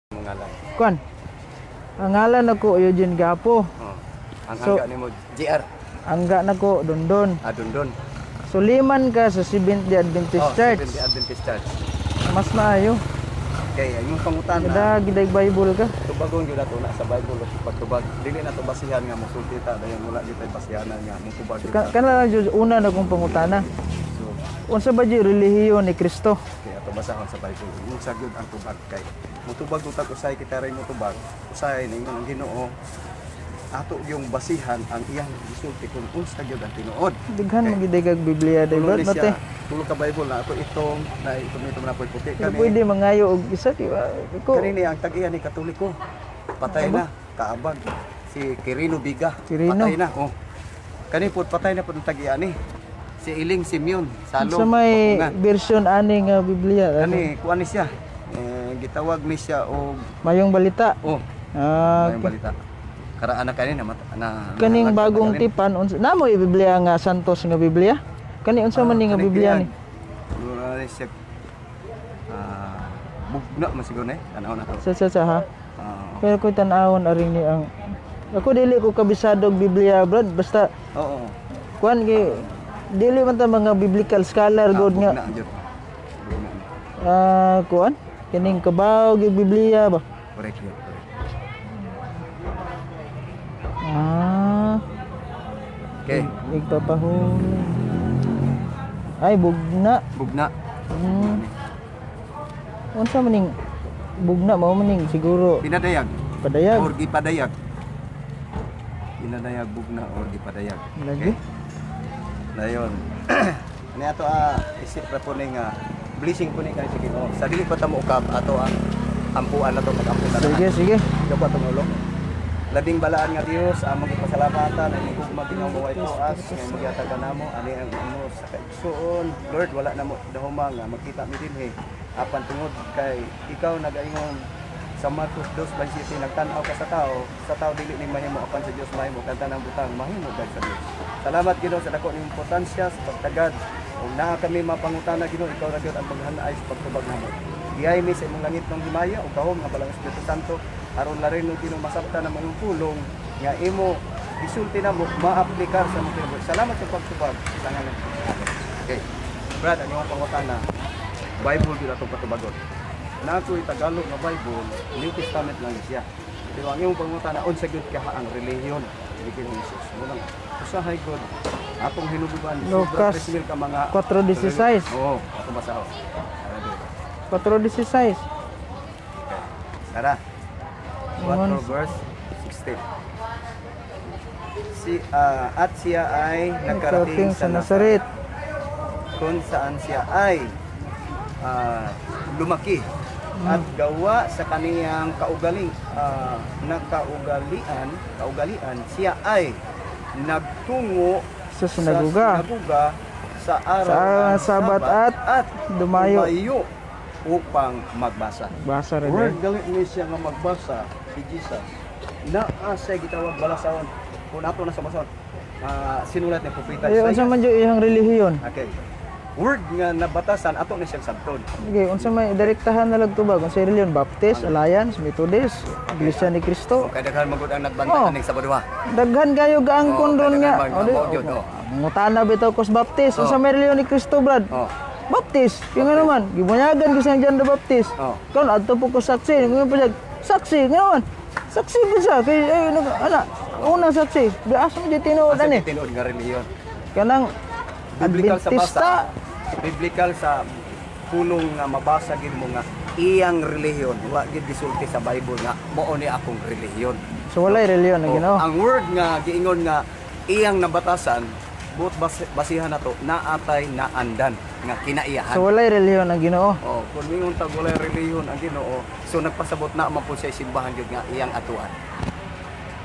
Ngalan? Kuan. Ang ngalan nako Eugene Gapo. Oh. Ang So- hangga nimo GR. Angga nako Dondon. Adundon. So liman ka sa Seventh Day Adventist Oh, Church. Seventh-day Adventist Church. Mas maayo. Okay, ang imong pangutana. Kada giday Bible ka. Tubagon gyud ato na sa Bible o pagtubag. Dili na to basihan nga mosulti ta dayon, wala gyud tay basihanan nga motubag gyud Ka ta. Kana lang jud una na kong pangutana. So, Unsa ba jud relihiyon ni Kristo? Okay, ato basahon sa Bible. Unsa gyud ang tubag kay motubag utag usay kita ray motubag. Usay ningon ang Ginoo, ato yung basihan ang iyang gisulti kung unsa gyud ang tinuod. Daghan man giday kag Biblia day Tulo brad ni mate. siya, tulo ka Bible na ato itong na itong itong na puti Pero kani. pwede mangayo og isa di ba? Iko Kanini ang tag-iya ni Katoliko. Patay na, kaabag. Si Quirino Biga. Quirino. Patay na. Oh. Kani po patay na po ang tag-iya ni. Si Iling Simeon, Salo. sa may Bakungan. version ani nga Biblia. Kani kuan ni siya. Eh, gitawag ni siya og Mayong balita. Oh, Ah, mayong balita. Karaan na kani na, na kaning na- bagong tipan unsa namo Biblia nga Santos nga Biblia? Kani unsa man ni nga Ah, kani Biblia ni? Mura ni siya. Ah, bugna man siguro ni. Tanaw na to. Sa ha. Ah, Pero ko tan-awon aring ni ang ako dili ko kabisado og Biblia brad, basta oo. kuan kay dili man ta mga biblical scholar Ah, god nga bugna jud. Bugna ni. ah, kuan kining kabaw gyud Biblia ba. Correct yun, correct. Ah, Okay, nagpapahuli. Ay, bugna. Bugna. Unsa man ning bugna mao man ning siguro Pinadayag. padayag. Or gipadayag. Pinadayag, bugna or gipadayag. Lagi. Dayon. Ani ato isip ra po ni nga blessing po ni kay sa Ginoo. Sa dili pa ta mo ukab ato ang ampuan na to, mag-ampo ta. Sige, sige. Ikaw pa tumulong. Labing balaan nga Dios, among gipasalamatan ang gugma Ginoo mo tuas nga magyatag namo ani ang imo sa kaigsuon. Lord, wala namo dahuma nga magkita mi dinhi. Apan tungod kay ikaw nagaingon sa Marcos 2:27, nagtan-aw ka sa tao dili ni mahimo, apan sa Dios mahimo kang tanang butang mahimo kay sa Dios. Salamat, Ginoo, sa dako nimong importansya sa pagtagad. Ug naa kami mapangutana, Ginoo, ikaw ra gyud ang maghanaay sa pagtubag namo. Giyay mi sa imong langit ng himaya ug gahom nga balang Espiritu Santo aron larino Ginoo masabtan ang imong pulong nga imo gisulti namo maaplikar sa imong kinabuhi. Salamat sa pagtubag sa ngalan ni Jesus. Okay. Brad, ang imong pangutana, Bible gyud atong patubagon. Na ako'y Tagalog nga Bible, New Testament lang ni siya. Pero ang imong pangutana, unsa gyud kaha ang relihiyon ni Ginoong Jesus? Mo lang usahay gud atong hinubugan sobra Lucas 3,000 ka mga 4:16. Oo, atong basahon. Tara, dili. 4:16. Tara. 4 Ingon. verse 16. Si at siya ay Nakarating nakarating sa Nazaret. Kung saan siya ay lumaki at gawa sa kaniyang kaugaling nakaugalian kaugalian siya ay nagtungo sa sinagoga. Sa sinagoga sa araw Sa araw ng ng Sabat at dumayo. Dumayo upang magbasa. Basa ra Word day. galit ni siya nga magbasa si Jesus. Naa siya gitawag balasahon. Kung ato na sa basahon, sinulat ni Propeta Ay, unsa Isaiah. man jud iyang relihiyon? Okay. Word nga nabatasan ato ni siyang sabton. Okay, unsa may direktahan na lang tubag? Unsa relihiyon? Baptist, Alliance, Methodist, Iglesia ni Cristo. Kay daghan magud ang nagbantay Oh. kaning Sabado ha. Daghan kayo gaangkon Oh, ron nga. daghan man, O, di- mao gyud, o, oh. mangutana bitaw kos Baptist. Unsa Oh. may relihiyon ni Kristo, brad? Oh. Baptist. Yung nga naman, gibunyagan ko siyang John the Baptist. Oh. Kon adto po ko saksi, ngayon pa siya, saksi nga naman. Saksi pa siya kay ay nag ana, una saksi. Di asa mo di tinuod Asa ani. tinuod nga relihiyon? Kanang Biblical sa Adventista. basa. Biblical sa pulong nga mabasa gid mo nga iyang relihiyon wa gid gisulti sa Bible nga mao ni akong relihiyon. So walay relihiyon na Oh, Ginoo. ang word nga giingon nga iyang nabatasan buot basihan nato naatay naandan nga kinaiyahan. So walay relihiyon ang Ginoo. Oh, kung mingon tag walay relihiyon ang Ginoo, so nagpasabot na man po siya simbahan gyud nga iyang atuan.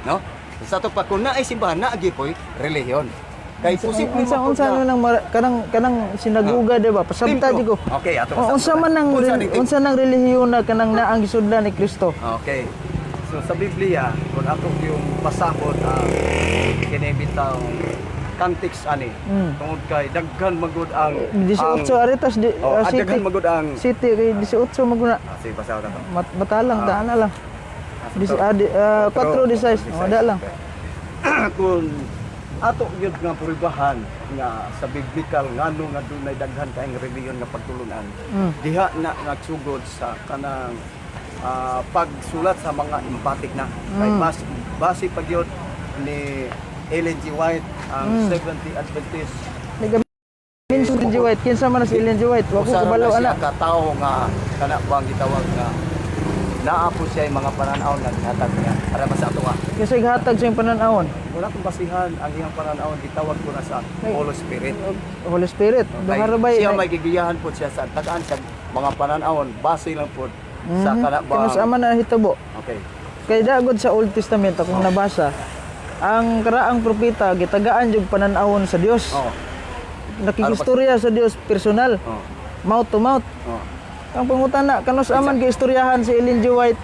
No? Sa ato pa kung naay simbahan naa gyud po'y relihiyon. Kay posible Unsa man pud unsa nga- man ang kanang kanang sinagoga, di ba? Pasabta Templo. di ko. Okay, ato Oh, unsa man ang Unsa ning templo? unsa nang relihiyon na kanang naang gisudlan ni Kristo? Okay. So sa Biblia, kung ato yung basahon ang kini bitaw context ani. Tungod kay daghan magud ang 18 aritas di Oh, city. daghan magud ang City kay 18 maguna. Ah, sige, basahon na to. Matalang daan na lang. Di 4 16. Oh, da lang. Kung ato gyud nga puribahan nga sa biblical ngano nga dunay daghan kaayong relihiyon nga pagtulunan, diha na nagsugod sa kanang pagsulat sa mga empathic na kay base pa gyud ni Ellen G. White ang Seventh Adventist. Minsan Ellen G. White, kinsa man na si Ellen G. White? Wa ko Usa ra kabalo na siya ana. ka tawo nga kana bang gitawag nga naa po siya yung mga pananaw nga gihatag niya para ba sa ato ah. Kasi gihatag sa iyang pananawon. Wala kong basihan ang iyang pananaw, gitawag ko na sa Ay. Holy Spirit. Holy Spirit. Kay Duha ra bay. siya may gigiyahan po siya sa tagaan sa mga pananawon base lang po sa kana ba. Kinus ama na hitabo. Okay. Kay dagod sa Old Testament akong nabasa, ang karaang propeta gitagaan yung pananawon sa Dios. Nakikistorya sa Dios personal, mouth to mouth. Ang pangutana, kanus aman giistoryahan si Ellen G. White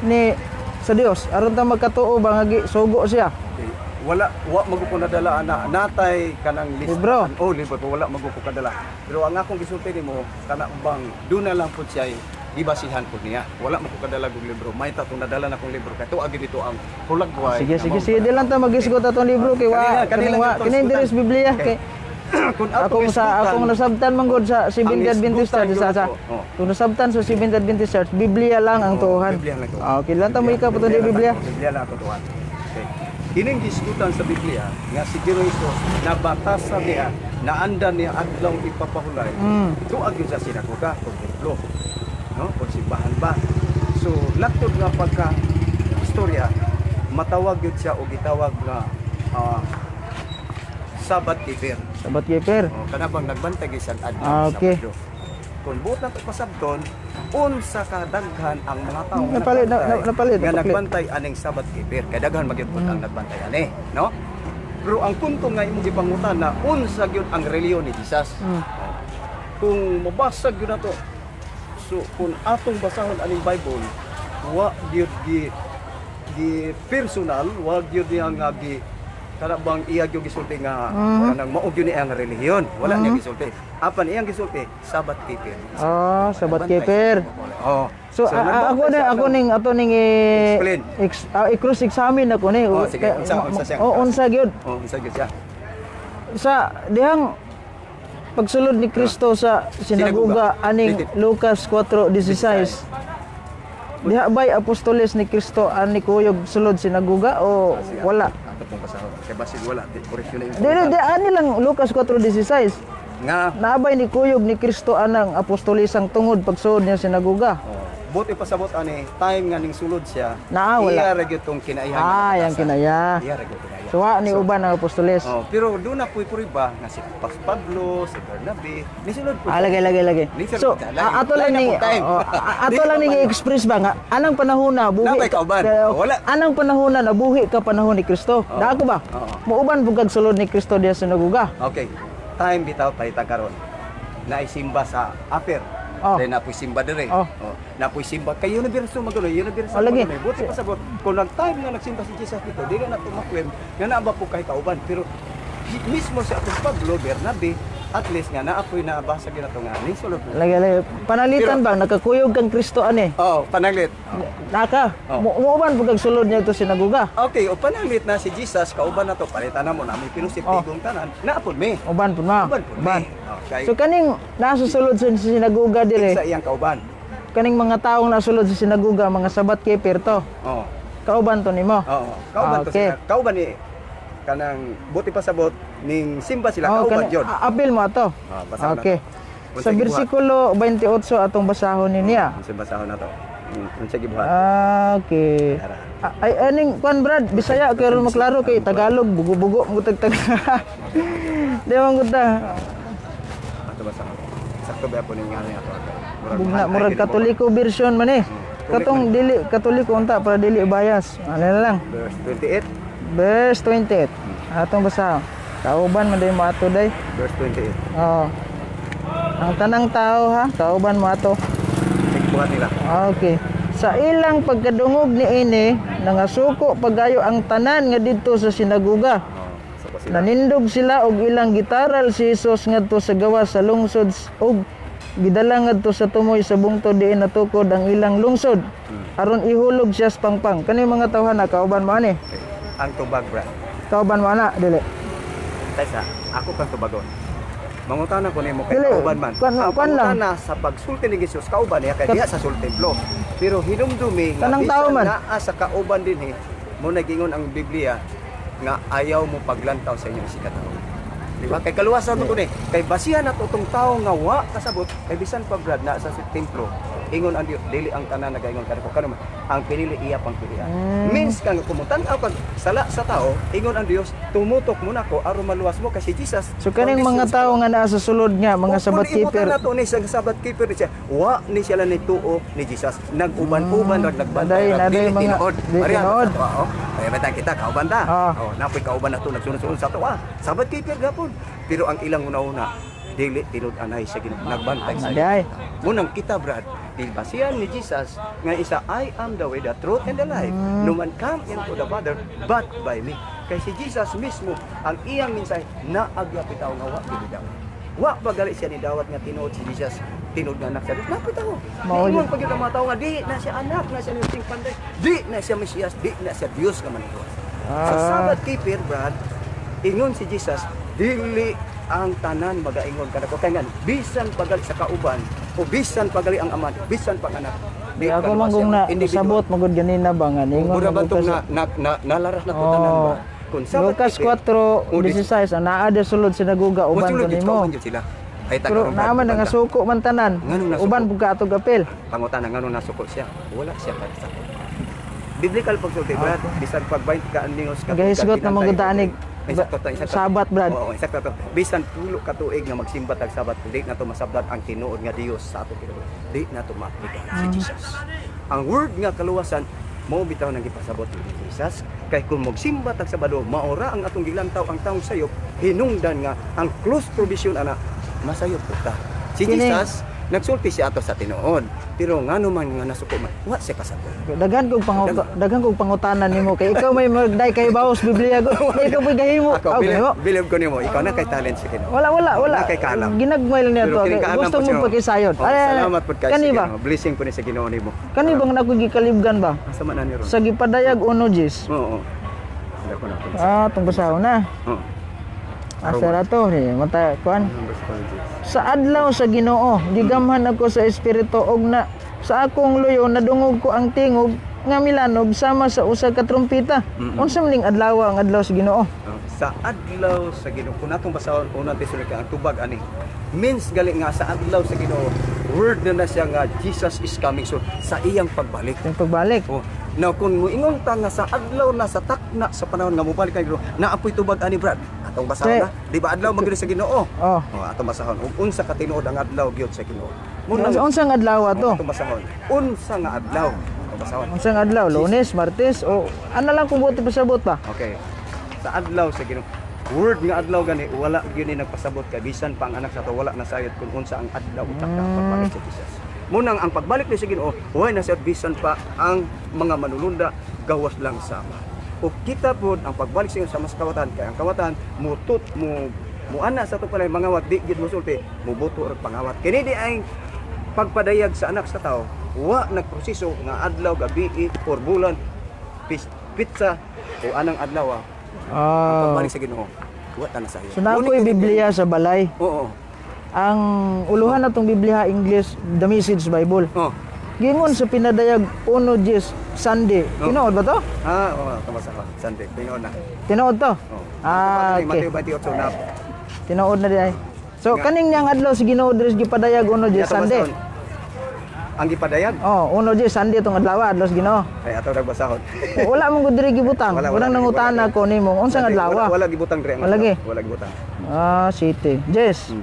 ni sa Dios aron ta magkatuo ba nga gi sugo siya? Okay. Wala wa maguko nadala ana natay kanang list. Libro. Oh, libro po wala maguko kadala. Pero ang akong gisulti nimo kana bang doon na lang po siya gibasihan po niya. Wala mo ko kadala og libro. May tatong nadala na kong libro kay tuag dito ang hulagway. Sige, sige, sige, di lang ta magisgot atong libro kay wa Kanina, kini kanina wa gyud kini tong diri sa Biblia Okay. kay Kung ato akong sa isgutan- akong nasabtan man gud sa Seventh Ang Adventist isgutan Church sa gyud sa ato. Oh. kung nasabtan sa Seventh Adventist Church, Biblia lang ang Oh, tuohan. Biblia lang tuohan. Ah, okay lang ta mo ikaw patong Biblia. Lang, Biblia lang ang tutuhan. Okay. Kining gisgutan sa Biblia nga si Ginoong Hesus nabatasan niya, naandan niya adlaw ipapahulay. Tuag yun sa sinagoga o templo. No? O simbahan ba. So, laktod nga pagka istorya, matawag yun siya o gitawag nga Sabbath keeper. Sabat keeper. O, kana bang nagbantay gyud siya adlaw Ah, okay. Sabado. Kung buot na pasabton, unsa kadaghan ang mga tao nga Napalit, nagbantay, nga napalit. nagbantay aning Sabbath keeper. Kay daghan magyud pud ang nagbantay ani, no? Pero ang punto nga imong gipangutan na unsa gyud ang relihiyon ni Jesus. Oh. Kung mabasa gyud nato, so kung atong basahon aning Bible, wa gyud gi gi personal, wa gyud niya nga gi kana bang iya gyud gisulti nga kanang mao gyud niya ang relihiyon. Wala niya gisulti. Apan iyang gisulti Sabbath keeper. Ah, Sabbath Nagbantay keeper. siya. Oh. So, nagbantay ako na siya ako ng- ning ato ning eh, Explain. I-cross examine ako ni. Oh, sige. Kay- Unsa siya? Oh, unsa gyud. Oh, unsa gyud siya? Sa dihang pagsulod ni Kristo sa sinaguga Sinaguga. aning Dito. Lucas 4:16. Diha ba'y apostoles ni Kristo ani kuyog sulod sinaguga o wala? Ato pong basahon. Kay basin wala, di correction na yung Di di ani lang Lucas 4:16. Nga Naabay ni kuyog ni Kristo anang apostolisang tungod pagsulod niya sa sinaguga. Oh. Buti pasabot ani time nga ning sulod siya. Naa, wala. Iya ra gyud tong kinaihan. Ah, yang kinaya. Iya ra gyud kinaya. So wa ni uban ang apostoles. Oh, pero doon na po'y puriba nga si Pablo, si Bernabe, nisulod po. Ah, lagi, lagi, lagi. Listen, So, lagi- ato lang lagi ni na po time. oh, ato lang ni express ba nga anang panahon na buhi Napay kauban. Wala. Anang panahon na nabuhi ka panahon ni Kristo. Oo. Da ako ba? Oo. Muuban pud kag sulod ni Kristo diha sa sinaguga. Okay. Time bitaw palitan karon. Naisimba sa Aper. Oh. Then napoy simba dire. Oh. Oh. Napoy simba kay universo magulo, universo Oh, lagi. magulo. Buti pasabot kung nag time nga nagsimba si Jesus dito, dili na tumakwem nga naa ba po kay kauban, pero mismo si Apostol Pablo, Bernabe, at least nga naapoy nabasa gyud nato nga ning sulod po. Lagi, lagi. Panalitan ba nakakuyog kang Kristo ani? Oh, pananglit. Oh. Naka. Oh. Muuban pud kag sulod niya ito sinaguga. Okay, o pananglit na si Jesus kauban na to, palitan na mo na may pinusip Oh. tigong tanan, naapod mi. Uban pud ma. Uban pud mi. Okay. So kaning nasusulod sa sinaguga dire, Sa iyang kauban. Kaning mga taong nasulod sa sinaguga, mga Sabat keeper to. Oh. Kauban to nimo. Oo. Kauban to Ah, okay. sila. Kauban ni kanang buti pasabot ning simba sila Oh, kauban jud. Apil mo ato. Ah, basahon na Okay. to. Sa Unsa gibuhat? bersikulo 28 atong basahon niya. Unsa basahon na to? Unsa gibuhat? Ah, okay. Tara. Ah, ay aning kwan Brad, Bisaya kay ron maklaro kay Tagalog bugo-bugo mo tag. Di man gud ta. Ato basahon. Sakto ba po ning nga ato? Murag Bugna mahal, murag ay, kini mo. Katoliko version man eh. Katong dili Katoliko unta para dili bias. Ano na lang. Verse 28, Verse 28. Atong basahon. Kauban man day mo ato day. Verse 28. Oo. Ang tanang tao ha, kauban mo ato. Unsa gibuhat nila? Okay. Sa ilang pagkadungog ni ini, nangasuko pagayo ang tanan nga didto sa sinaguga. Oh, sa Sila. Nanindog sila og ilang gitaral si Jesus ngadto sa gawas sa lungsod og gidala ngadto sa tumoy sa bungtod diin natukod ang ilang lungsod aron ihulog siya sa pangpang. Kani mga tawhana, kauban mo ani? Okay. Ang tubag, Brad. Kauban mo ana dili? Taysa, ako kang tubagon. Mangutana ko nimo kay Dili, kauban man. kuan Ang kuan lang. pangutana sa pagsulti ni Jesus, kauban niya kay diha sa sul templo. Pero hinumdumi nga Tanang tao bisan man. naa sa kauban dinhi, mo nagingon ang Biblia nga ayaw mo paglantaw sa inyong isigkatawo. Di ba? Kay kaluwasan mo ni. Kay basihan nato tong tao nga wa kasabot, kay bisan pa, Brad, na sa templo. Ingon ang Dios, dili ang tanan nagaingon kanako kano man. Ang pinili iya pang pilian. Means kang kumutan-aw kag sala sa tao, ingon ang Dios, tumutok mo nako aron maluwas mo kasi Jesus. So kaning mga tao nga naa sa sulod nga mga Sabbath keeper, Na to ni sa Sabbath keeper ni siya. Wa ni sila ni tuo ni Jesus. Nag-uban-uban rag nagbantay Aday, rag aday dili tinuod. dili Marian, tinuod. sa tuwa, oh. Kaya bata kita kauban ta. Ah. Oh, napoy kauban na to nagsunod-sunod sa tuwa. Sabbath keeper gapon. Pero ang ilang una-una dili tinud-anay sa Ginoo, nagbantay sa Aday. Munang kita, Brad, di basihan ni Jesus nga isa, "I am the way, the truth, and the life. No man come into the Father but by me." Kay si Jesus mismo, ang iyang mensahe, naagya bitaw nga wa gid daw. Wa pa gali siya ni dawat nga tinuod si Jesus, tinuod nga anak sa Dios. Napit ako. Mao Niingon pa gyud ang mga tao nga di na siya anak, na siya ni panday, di na siya Mesiyas, di na siya Dios nga manluwas. Sa Sabbath keeper, Brad, ingon si Jesus, dili ang tanan magaingon kanako kay ngan bisan pagali sa kauban o bisan pagali ang ama, bisan pag anak. Di ako man kung na nasabot magud ganina ba nga ningon Mura ba man tong gud na, ka na, na, nalaras na to tanan Oh. ba? Kung Sabbath Lucas keeper, o di- 4:16 ang naa de sulod sinagoga o uban sulod ko jud, nimo. kauban jud sila. Ay Pero taga naa man nga suko man tanan. Nganong nasuko? Uban pud ka atog apel. Pangutana, nganong nasuko siya? Wala siya kasakot. Biblical pagsulti, Brad, bisan pag 20 ka aningos ka. Gahisgot na mga danig. Sakto to, sakto. Sabat, Brad. Oo, sakto to. Bisan tulo ka tuig nga magsimba tag Sabat, di na to masablat ang tinuod nga Dios sa ato Ginoo. Di na to maaplika si Jesus. Ang word nga kaluwasan mao bitaw nang gipasabot ni Jesus kay kung magsimba tag Sabado, maora ang atong gilantaw ang taong sayop, hinungdan nga ang close provision ana masayop po ta. Si Jesus nagsulti siya ato sa tinuod, pero ngano man nga nasuko man, wa siya kasabot. Daghan kog pangutana nimo kay ikaw may magday kay baos Biblia ko. Ikaw pud gahimo. Ako, Ah, bilib, gahimo. bilib ko nimo, ikaw na kay talent sa Ginoo. Wala, wala, wala. Na kay kaalam. Ginagmay lang niya Pero to. kining Kay kaalam gusto po mo siya. pagkisayod. Oh, Ay, ay, ay. salamat pod kay Kani sa ba? Ginoo. Blessing po ni sa Ginoo nimo. Kani bang nako gikalibgan ba? Asa man na ni ron? Sa gipadayag uno Jis. Oo. Wala ko na. Ah, tong basahon na. Oo. Asa ra to ni mata kuan. Numbers ko, Jis. Sa adlaw sa Ginoo, gigamhan ako sa espiritu og na sa akong luyo nadungog ko ang tingog nga milanog sama sa usa ka trumpita. Unsa man ning adlaw ang adlaw sa Ginoo? Oh, sa adlaw sa Ginoo, kung natong basahon unang Tesalonica ang tubag ani. Means gali nga sa adlaw sa Ginoo, word na na siya nga Jesus is coming soon sa iyang pagbalik. Yung pagbalik. Oh, now kung moingon ta nga sa adlaw na sa takna sa panahon nga mobalik kay Ginoo, naapoy tubag ani, Brad. Atong basahon Kay- na. Di ba adlaw man gyud sa Ginoo? Oh. Oh, atong basahon. Ug unsa ka tinuod ang adlaw gyud sa Ginoo? Muna Unsang adlaw to? atong basahon. Unsa nga adlaw? Atong basahon. Unsang adlaw? Lunes, Martes o ano lang kung buot pasabot ba? Okay. Sa adlaw sa Ginoo. Word nga adlaw gani wala gyud ni nagpasabot kay bisan pa ang anak sa to wala nasayod kung unsa ang adlaw utak na ang pagbalik sa Jesus. Munang ang pagbalik ni sa Ginoo, way nasayod bisan pa ang mga manulunda, gawas lang sama. O kita pod ang pagbalik sa Ginoo sama sa kawatan kay ang kawatan mutut mo muana sa to palay mangawat di gid mosulti mubuto og pangawat. Kini di ay pagpadayag sa anak sa tao, wa nagproseso nga adlaw, gabi or bulan, pizza o anang adlaw ah, ang pagbalik sa Ginoo. Wa ta na sayo. So na ako'y Biblia sa balay. Oo. Ang uluhan natong Biblia English, The Message Bible. Oh. Gingon sa pinadayag 1:10 Sunday. Oh. Tinuod ba to? Ah, oo, tama sa Sunday. Tinuod na. Tinuod to? Oh. Ah, okay. Mateo 28 na. Tinuod na di ay. So Nga. kaning niyang adlaw sa Ginoo diri sa gipadayag 1:10 Ato Sunday. basahon. Ang gipadayag Oh, 1:10 Sunday tong adlaw, adlaw sa Ginoo. ay ato nagbasahon. Wala mong gud diri gibutang. Wala, wala, Unang nangutana wala. ko nimo, unsang adlaw? Wala, wala gibutang diri ang Wala adlaw. gi. Wala gibutang. Ah, city. Jess.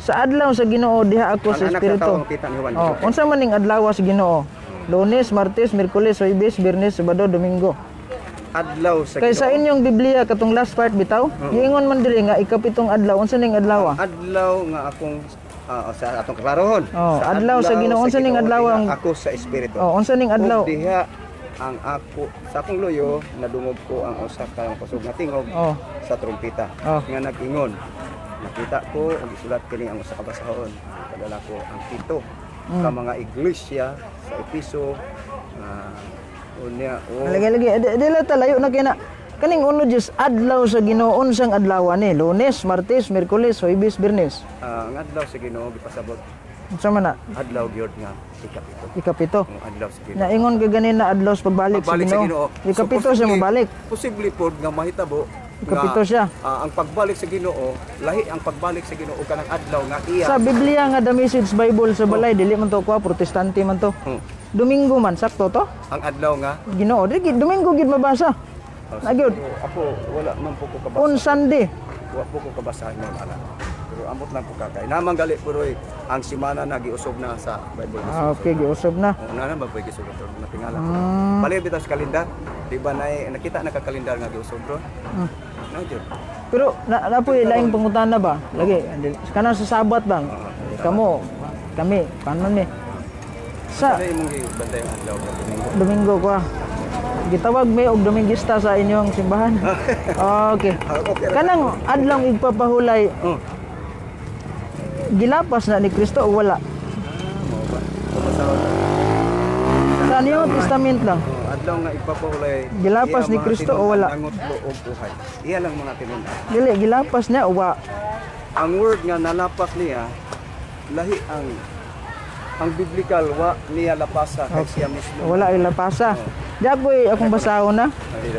Sa adlaw sa Ginoo diha ako Ang sa anak sa espiritu. tao ang kita ni Juan. Oh, unsa man ning adlaw sa Ginoo? Lunes, Martes, Miyerkules, Huwebes, Biyernes, Sabado, Domingo. Adlaw sa Kay sa Ginoo. inyong Biblia katong last part bitaw, giingon man diri nga ikapitong adlaw, unsa ning adlaw? Adlaw nga akong sa atong klarohon. Oh, adlaw sa Ginoo. Unsa ning adlaw diha ako sa espiritu. Oh, unsa ning adlaw? Ug diha Ang ako sa akong luyo nadungog ko ang usa ka kusog nga tingog sa trumpeta nga nag-ingon. Nakita ko ug isulat kini ang usa ka basahon. Padala ko ang pito ka mga iglesia sa Episo, unya o Lagi lagi di la talayo na kina. Kaning uno Diyos, adlaw sa Ginoo, unsang adlaw ni? Lunes, Martes, Miyerkules, Huwebes, Biyernes. Ang adlaw sa Ginoo gipasabot Unsa man na? Adlaw gyud nga ikapito. Ikapito. Ang adlaw sa Ginoo. Naingon ka ganin na adlaw sa pagbalik, Pagbalik sa Ginoo. Ikapito siya mobalik. Posible pod nga mahitabo Ikapito siya. Ang pagbalik sa Ginoo, lahi ang pagbalik sa Ginoo kanang adlaw nga iya. Sa Biblia nga The Message Bible sa balay dili man to kuha, Protestante man to. Domingo man sakto to. Ang adlaw nga Ginoo di Domingo gid mabasa. Oh, Na gyud. siguro, ako wala man po ko kabasa. On Sunday. Wa po ko kabasa mo ala. Pero amot lang po kakay. Namang gali pero ang simana na giusob na sa Bible. Ah, okay, giusab na. Oo, na naman po giusob ito. Natingala ko. Bali bitaw sa kalendar. Di ba na nakita na ka kalendar nga giusob ron? Na jud. Pero na, na po laing pangutana ba? Lagi kanang sa Sabat bang? Kamo, kami, kanon ni. Sa Sa imong gibantay ang adlaw ka Domingo. Domingo ko ah. Gitawag mi og Domingista sa inyong simbahan. Okay. Ah, okay ra. Kanang adlong igpapahulay, gilapas na ni Kristo o wala? Ah, mao ba? Kabasahon. Sa New Testament lang. Oh, adlaw nga ipapahulay. Gilapas iya ni mga Kristo o wala? tinun-an, Nangutlo og buhay. Iya lang mga tinun-an. Dili gilapas niya o wa? Ang word nga nalapas niya lahi ang biblical, wa niya lapasa kay siya mismo. Wala ilapasa. Di ako'y akong basahon na.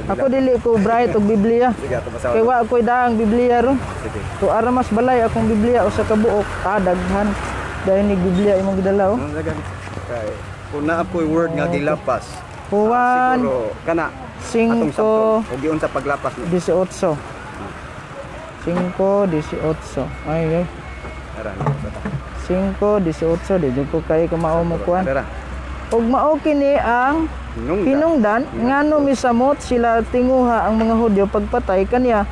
Ako dili ko bright og Biblia. Sige, ato basahon. Kay wa ako'y daang Biblia ron. Sige. To ara mas balay akong Biblia usa ka buok kadaghan. Dahil ni Biblia imong gidala oh. Ano dagan? Kay kung naa po'y word nga gilapas. Juan siguro kana atong 5 sabton ug giunsa paglapas niya. 18. 5 18. Ay ay. Ara na. 5 18 di jud ko kay kamao mo kuan. Ara. Ug mao kini ang Hinungdan. hinungdan ngano misamot sila tinguha ang mga Hudyo pagpatay kaniya,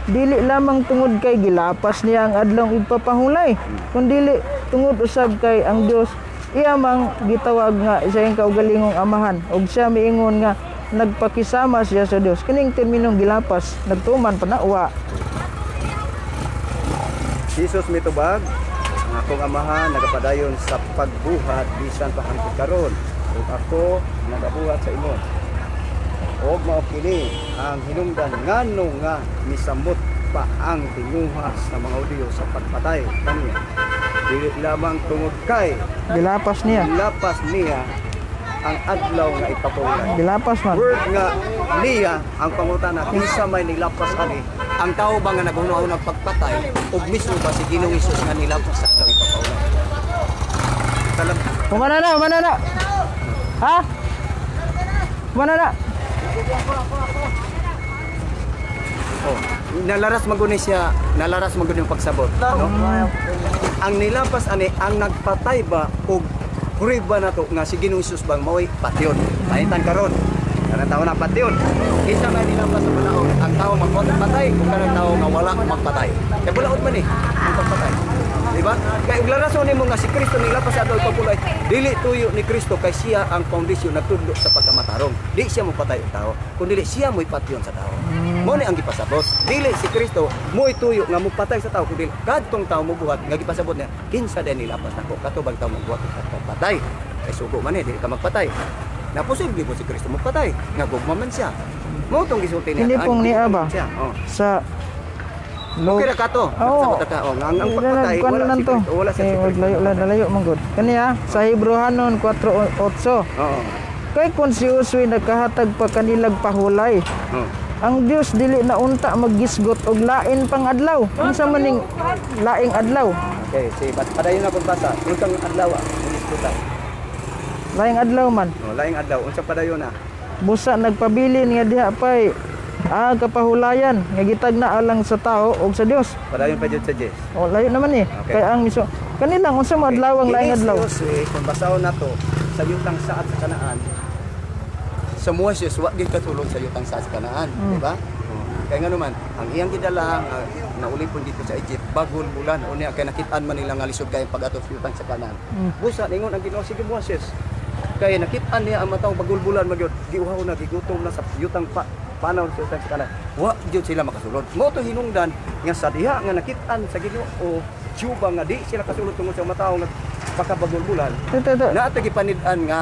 dili lamang tungod kay gilapas niya ang adlong igpapahulay, kundili tungod usab kay ang Dios iya mang gitawag nga isayang kaugalingong amahan ug siya miingon nga nagpakisama siya sa Dios. Kining terminong gilapas nagtuman pa na wa? Jesus mitubag, ang akong amahan nagapadayon sa pagbuhat bisan pa hangtod karon ug ako nagabuhat sa imo. Og mao kini ang hinungdan ngano nga misamot pa ang tinguha sa mga Hudyo sa pagpatay kaniya. Dili lamang tungod kay Gilapas niya. Lapas niya ang adlaw nga ipapulay. Gilapas man. Word nga niya ang pangutana kinsa may nilapas ani, ang tao ba nga naghunahon ng pagpatay ug mismo ba si Ginoong Hesus nga nilapas sa adlaw ipapulay? Talam. Humana na, humana na. Ha? Humana na. Oh, nalaras maguni siya, nalaras maguni yung pagsabot, no? Ang nilapas ani ang nagpatay ba og hurib ba nato nga si Ginoong Hesus bang maoy patyon? Panitan karon. Kanang tao na patyon. Kinsa may nilapas sa panahon ang tao magbuhat og patay kung kanang tao nga wala magpatay? Kay bulaod man eh ang pagpatay. Di ba? Kay ug larason nimo nga si Kristo nilapas sa adlaw ipapulay, dili tuyo ni Kristo kay siya ang foundation nagtudlo sa pagkamatarong. Di siya mopatay og tao, kundi siya mo'y patyon sa tao. Mo ni ang gipasabot. Dili si Kristo mo'y tuyo nga mopatay sa tao, kundi kadtong tao mobuhat nga gipasabot niya, kinsa din nilapas nako, kato bang tao mobuhat og pagpatay? Kay sugo man eh, dili ka magpatay. Na posible po si Kristo magpatay, nga gugma man siya. Mo tong gisulti niya. Hindi pong niya ba? Siya. Oh. Sa Okay ra ka to. Oo. Nakasabot ka. Oh, nga ang pagpatay kuan wala lang si to. Kristo, wala siya Eh, si wag Kristo. layo, layo, layo man gud. Kaniya sa Hebreohanon 4:8. Kay kung si Uswi nagkahatag pa kanilag pahulay, ang Dios dili na unta maggisgot og lain pang adlaw. Unsa man ning laing adlaw? Okay, si padayon na kung basa. Unsang adlaw ah, nisgutan. Laing adlaw man. Oh, laing adlaw, unsa padayon na? Busa nagpabilin nga diha pay kapahulayan nga gitag na alang sa tao og sa Dios. Padayon pa jud sa Jess. O layo naman eh. Okay. Kay ang miso kanilang unsa mo adlaw ang laing Ini si adlaw? Josue, kung basahon na to, sa yutang saad sa Kanaan, sa Moses, wa gid katulong sa yutang saad sa Kanaan, di ba? Kaya nga naman, ang iyang gidala, naulipon dito sa Egypt, bagol bulan, unya, kay nakitaan man nila nga lisod kay pag-ato sa yutang sa Kanaan. Busa, ningon ang Ginoo, sige Moses, Kay nakit-an niya ang matawong bagulbulan magyud, giuhaw na, gigutom na sa yutang pa panaw sa yutang sa kanan. Wa gyud sila makasulod. Mao to hinungdan nga sa diha nga nakit-an sa Ginoo Juba nga di sila kasulod tungod sa mga tawo nga pakabagulbulan. Ito, ito. Naa to gipanid-an nga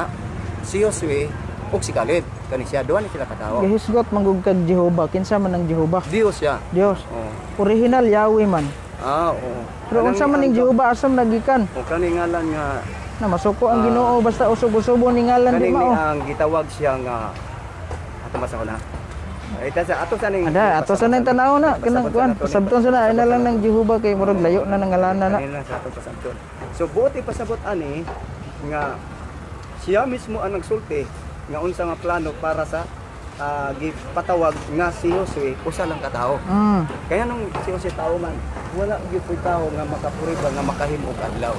si Josue ug si Caleb, kani siya duha ni sila katawo. Gihisgot manggug kag Jehova. Kinsa man ang Jehova? Dios siya. Dios. Oh. Original Yahweh man. Ah, oo. Pero unsa man ning Jehova, asam nagikan? O kani ngalan nga Na masuko ang Ginoo basta usog-usobo ni ngalan di kaning ni mao. ang gitawag siya nga ato basa ko na. Ay ta sa ato sa ning Ada, ato sa nang tanaw na kanang kuan, pasabton sa na ay na lang ng Jehova kay murag layo na nang ngalana na. Kanina lang sa ato pasabton. So buot ipasabot ani nga siya mismo ang nagsulti nga unsa nga plano para sa gipatawag nga si Josue usa lang ka tawo. Kaya nung si Jose tao man, wala gyud po'y tao nga makapuriba nga makahimo og adlaw.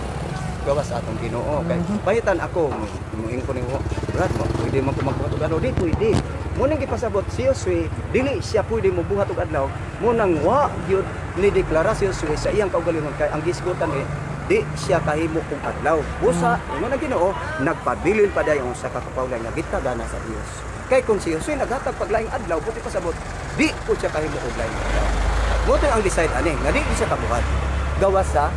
Gawas sa atong Ginoo. Kay pahitan ako, muing ko nimo, Brad, mo pwede man ko magbuhat og adlaw. Di pwede. Mo nang gipasabot si Josue, dili siya pwede mobuhat og adlaw. Mo nang wa gyud ni deklara si Josue sa iyang kaugalingon kay ang gisgutan eh di siya kahimo og adlaw. Busa, ingon ang Ginoo, nagpabilin pa dayon sa kakapawlay nga gitagana sa Dios. Kay kung si Josue naghatag paglaing adlaw, buti pasabot, di po siya kahimo og laing adlaw. Mo ang decide ani nga di siya kabuhat. Gawas sa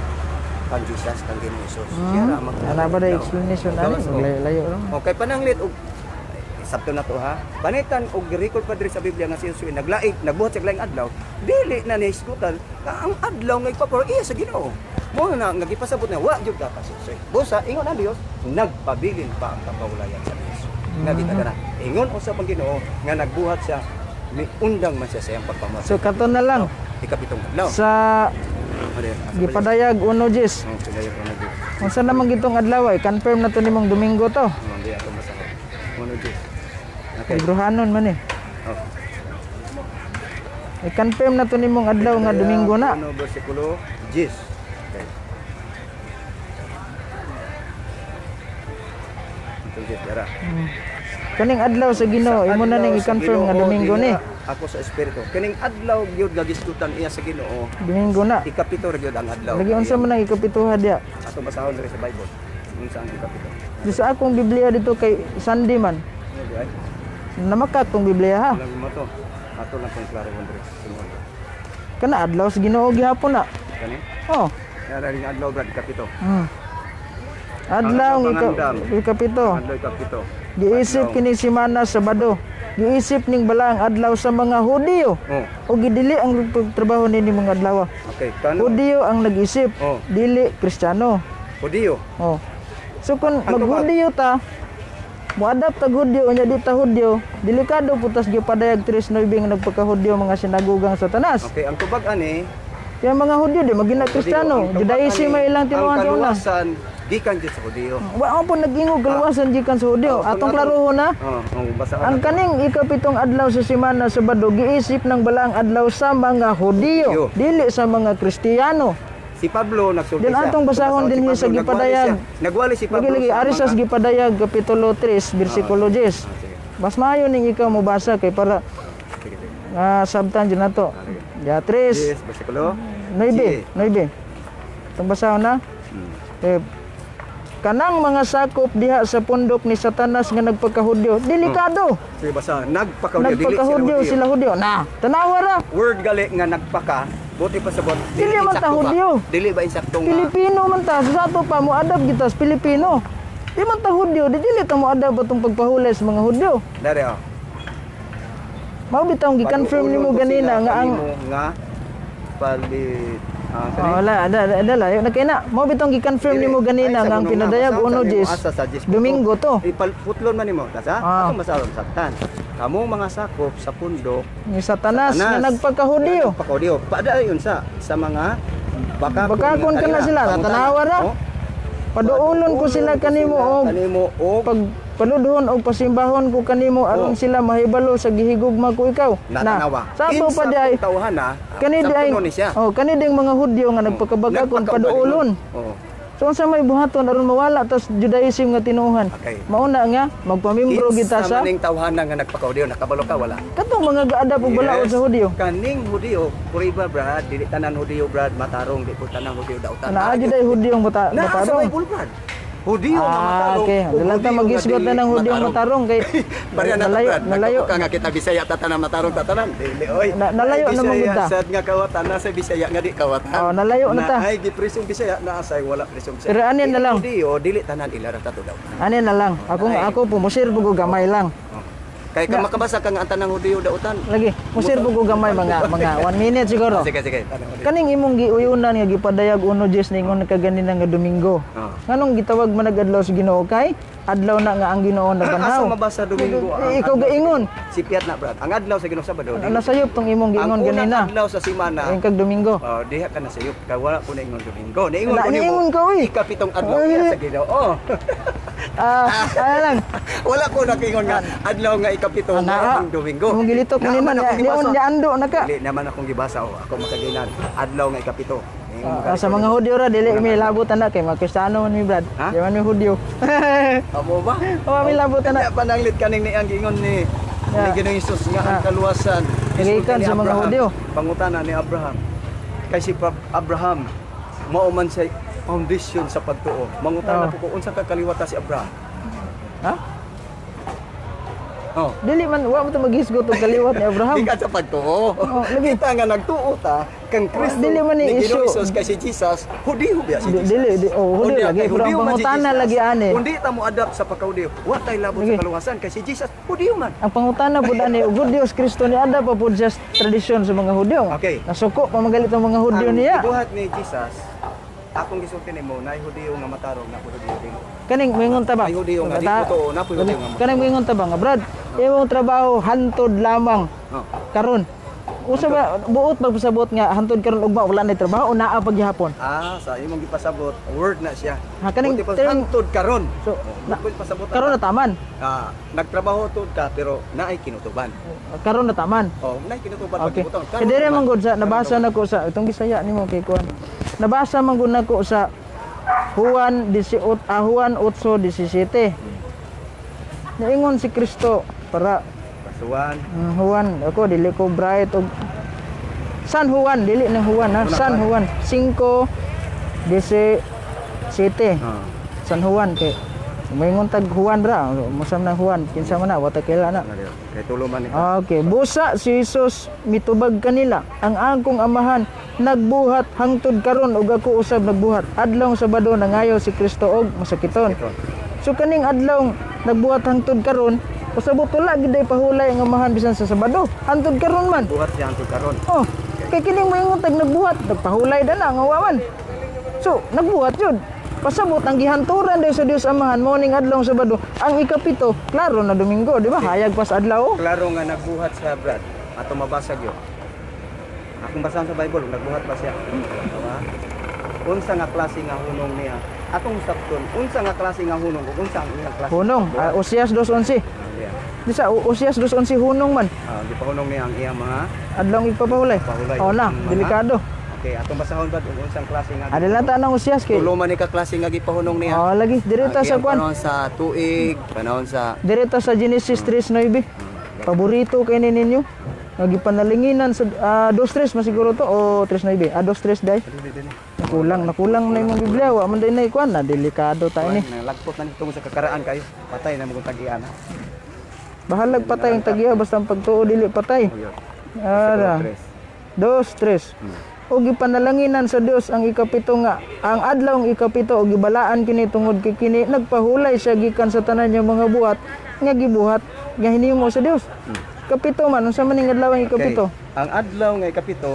kan Jesus, kan Ginoo Jesus. Siya ra ang Ana ba da explanation ani? Gawas, oh. Layo ra. Okay, pananglit og sabto na to ha. Panitan og record pa diri sa Biblia nga si Jesus naglaig, nagbuhat sa laing adlaw, dili na ni isgutan nga ang adlaw nga ipaparo iya sa Ginoo. Mo na nga gipasabot na wa gyud ka si Jesus. Busa ingon ang Dios, nagpabilin pa ang kapawulayan sa Dios. Nga gitagana. Ingon usab ang Ginoo nga nagbuhat siya, miundang man siya sa iyang pagpamuhat. So kato na lang Ikapitong adlaw. sa Ano yun? Asa pa yun? gipadayag 1 Jis. Oh, padayag 1 Jis. Unsa naman gitong adlaw ay confirm na to nimong Domingo to. Oh, hindi ako masakit. 1 Jis. Okay. Librohanon man eh. Oh. I-confirm na to nimong adlaw nga Domingo na. Ano, versikulo 10. Okay. Ito, 10, dara. Kaning adlaw sa Ginoo, imo na ning Adlaw sa i-confirm nga Ginoo, Domingo ni. dinha ako sa espiritu. Kining adlaw gyud gagisgutan iya sa Ginoo. Domingo na. Ikapito ra gyud ang adlaw. Lagi unsa man ang ikapituha diya? Ato basahon diri sa Bible. Unsa ang ikapito? Di sa akong Biblia dito kay Sunday man. Ano di ay? Namakak tong Biblia ha. Lang mo to. Ato lang kung klaro diri. Sunod. Kana adlaw sa Ginoo gihapon na. Kani? Oh. Yara ring adlaw brad ikapito. Adlaw Ang ang pangandam. ikapito. Adlaw ikapito. Giisip Adlaw. kini simana Sabado. Giisip ning bala ang adlaw sa mga Hudiyo. Oh, O gidili ang pagtrabaho nini mga adlaw. Okay. Kano? Hudiyo ang nag-isip, Oh. dili Kristiyano. Hudiyo. Oh. So kung Ang maghudiyo ta, moadapt tag Hudyo unya di ta Hudyo, delikado putas gipadayag 3:9 nga nagpakahudyo mga sinagugang Satanas. Okay, ang tubag ani Kaya mga Hudyo di magina Kristiyano, Ang tubag Judaism ani, may ilang tinuan ang sa una. kaluwasan gikan jud sa Hudiyo. Wa po nag-ingog kaluwasan gikan sa Hudyo. Oh, Atong klarohon na. Oh, oh, basahon. Ang kaning ikapitong adlaw sa simana Sabado giisip ng balaang adlaw sa mga Hudiyo, Hudiyo. dili sa mga Kristiyano. Si Pablo nagsulti Din siya. atong basahon Basahon din si sa Pablo, nagwali gipadayag. siya. Nagwali si Pablo Lagi lagi sa ari sa gipadayag kapitulo 3 bersikulo 10. Ah, sige. Mas maayo ning ikaw mobasa kay para Sige, sige. nga sabtan jud nato. Ya 3 Yes, bersikulo 9 9. Itong basahon na. Eh, kanang mga sakop diha sa pundok ni Satanas nga nagpakahudyo, delikado. Sige, basa. Nagpakahudyo. Dili sila Nagpakahudyo Hudyo. sila Hudyo. Na, tanawa ra. Word gali nga nagpaka, buti pa sa bot. Dili man ta insakto ba? Hudyo. Dili ba insakto nga? Pilipino man ta, sa ato pa moadab kita sa Pilipino. Di man ta Hudyo, di dili ta moadab atong pagpahulay sa mga Hudyo. Dere oh. Mao bitawng gi-confirm Paduulon nimo ko ganina sila nga ang kanimo nga palit ah, Oh, wala, ada, ada, ada, layo na kay na. Mao bitawng gi-confirm Dili. nimo ganina Ay, sa nga ang gunong na, pinadayag basahon 1 sa nimo, Jis. asa sa Jis puto. Domingo to. Ipalputlon man nimo, tasa? Ah. Atong basahon saktan. Kamong mga sakop sa pundok Ni Satanas nga nagpakahudyo. Nagpakahudyo. Padayon sa mga bakakon. Bakakon ka na sila, tanawa ra. Oh. Paduolon ko sila kanimo og kanimo og pag paludhon og pasimbahon ko kanimo aron Oh. sila mahibalo sa gihigugma ko ikaw. Natanawa. Sa ato pa di ay tawhana, kani di ay ni siya. oh, kani ding mga Hudyo nga nagpakabagakon paduolon. Oh. So unsa may buhaton aron mawala tas Judaism nga tinuohan? Okay. Mauna nga magpamimbro kita sa maning tawhana nga nagpakahudyo, nakabalo ka wala? Katong mga gaadap og balaod sa Hudyo. Kaning Hudyo, puriba brad, dili tanan Hudyo brad, matarong di po tanan Hudyo dautan. Naa jud ay Hudyo ang Naa sa batarong. Bible brad. Hudiyo nga Ah, matarong. okay. Ug Dili ta Hudiyo nga magisgot na dili ng Hudiyong matarong kay Pareha na nalayo, Brad. nalayo. Nagkabuka nga kita Bisaya tatanan matarong tatanan. Dili oy. Nalayo Ay, na man Bisaya, gud ta. Sad nga kawatan nasa Bisaya nga di kawatan. Oh, nalayo na ta. Ay gipresong Bisaya naa say wala presong Bisaya. Pero anin na lang. Hudiyo dili tanan ila ra tato daw. Ani na lang. Ako Ay. ako po musir ko gamay lang. Oh. Kay ka makabasa ka nga ang tanang Hudiyo dautan. Lagi, musir ko gamay mga 1 minute siguro. Sige, sige. Tanang Hudiyo. Kaning imong giuyunan nga gipadayag uno Diyos ningon kaganina nga Domingo. Oh. Nganong gitawag man adlaw sa Ginoo kay adlaw na nga ang Ginoo nabanhaw? Asa mabasa Domingo ang Eh, ikaw adlaw? gaingon. Si Piat na, Brad. Ang adlaw sa Ginoo Sabado. Dili. Nasayop tong imong giingon Ang unang ganina. adlaw sa simana. Ingkag Domingo. Oh, diha ka na sayop. Kay wala ko na ingon Domingo. Niingon Wala, ko nimo. niingon ka, uy. Ikapitong adlaw Uy. niya sa Ginoo. Ah, ano lang. Wala ko nakingon nga adlaw nga ikapito Ana, nga ang Domingo. Imong gilitok Naa ni man man akong nion gibasa. niando na ka. Dili naman akong gibasa oh. Ako makaginan. Adlaw nga ikapito. Niingon Ah, sa mga Hudyo ra dili mi labot ana kay mga Kristiyano man mi, Brad. Ha? Di man mi Hudyo. Amo ba? Wa mi labot ana. Kanya pananglit kaning ni ang giingon ni ni Ginoong Hesus nga ang kaluwasan. Gikan ni sa mga Abraham. Hudyo. Pangutana ni Abraham. Kay si Abraham mao man siya foundation sa pagtuo. Mangutana po ko unsa ka kaliwata si Abraham. Ha? Oh. Dili man wa mo to maghisgot og kaliwat ni Abraham. Gikan sa pagtuo. Oh, lagi. Kita nga nagtuo ta kang Kristo. Dili man ni ni Ginoong issue. Hesus kay si Jesus, Hudiyo biya si Jesus. Dili, oh, Hudiyo Unya, lagi. kay Pero ang Hudiyo man si pangutana Jesus. lagi ani. Kundi ta mo adapt sa pagkahudiyo. Wa tay labot Lagi. sa kaluwasan kay si Jesus Hudiyo man. Ang pangutana pud ani ug Dios Kristo ni ada pa pud siya sa tradisyon sa mga Hudyo. Okay. Nasuko pa magalit ang mga Hudyo Ang niya. gibuhat ni Jesus, akong gisulti nimo na Hudiyo nga matarong na Hudiyo dili. Kaning moingon ta ba? Ay, Hudyo nga, di ko tuo, na po Hudyo nga. Kaning moingon ta ba nga, Brad, imong trabaho hantod lamang Oh. karon. Usa ba buot magpasabot nga hantod karon ugma wala na trabaho o naa paghihapon? Ah, sa imong gipasabot, word na siya. Ha, kaning Buti pa hantod karon. So, Oh, buti pasabot karon na taman. Ah, nagtrabaho tud ka pero naay kinutuban. Karon na taman. Oh, naay kinutuban Okay. pagbuton. Kay dire man gud sa nabasa nako sa itong Bisaya nimo kay kuan. Nabasa man gud nako sa Juan 18, ah, Juan 8:17. Niingon si Kristo para Kasuan. Juan, ako dili ko bright og San Juan, dili ng Juan ha, San Juan 5:17. Ah. San Juan kay moingon tag Juan ra, musam na Juan, kinsa man na, wata kaila na. Kay tulo man ni. Okay, busa si Jesus mitubag kanila, "Ang akong amahan nagbuhat hangtod karon ug ako usab nagbuhat." Adlong Sabado nangayo si Kristo og masakiton. So kaning adlaw nagbuhat hangtod karon, usabot wala gid ay pahulay ang amahan bisan sa Sabado. Hangtod karon man. Buhat siya hantod karon. Oh, kay kining moingon tag nagbuhat, nagpahulay da na nga wawan. So, nagbuhat yun. Pasabot ang gihanturan daw sa Dios Amahan mo ning adlaw Sabado. Ang ikapito, klaro na Domingo, di ba? Hayag pas adlaw. Oh. Klaro nga nagbuhat sa Brad. Ato mabasa gyud. Akong basahan sa Bible, nagbuhat ba siya? Diba? Unsa nga klase nga hunong niya? Atong sabton, unsa nga klase nga hunong ug unsa ang iyang klase? Hunong, Osias 2:11. Ah, diya. Di sa Osias 2:11 hunong man. Ah, gipahunong niya ang iyang mga Adlaw ipapahulay. Pahulay. Oh na, Ang mga- delikado. Okay, atong basahon ba ug unsang klase nga? Adela ta nang Osias kay. Tulo man ni ka klase nga gipahunong niya. Oh, lagi direta Ang sa iyang kwan. Panahon sa tuig, panahon sa Direta sa Genesis 3:9. Paborito kay ni ninyo. Nga gipanalinginan sa 2:3 masiguro to o 3:9. Ah, 2:3 dai. Nakulang, nakulang na imong Biblia, wa man day na ikuan na delikado ta ini. Nalagpot na nito sa kakaraan kayo. Patay na mong tagian. Bahalag patay ang tagiya basta ang pagtuo dili patay. Oh, yun. Ara. Tres. Dos, tres. O gipanalanginan sa Dios ang ikapito nga ang adlaw ang ikapito o gibalaan kini tungod kay kini nagpahulay siya gikan sa tanan niya mga buhat nga gibuhat nga hinimo sa Dios. Kapito man unsa man ning adlaw ang ikapito? Okay. Ang adlaw nga ikapito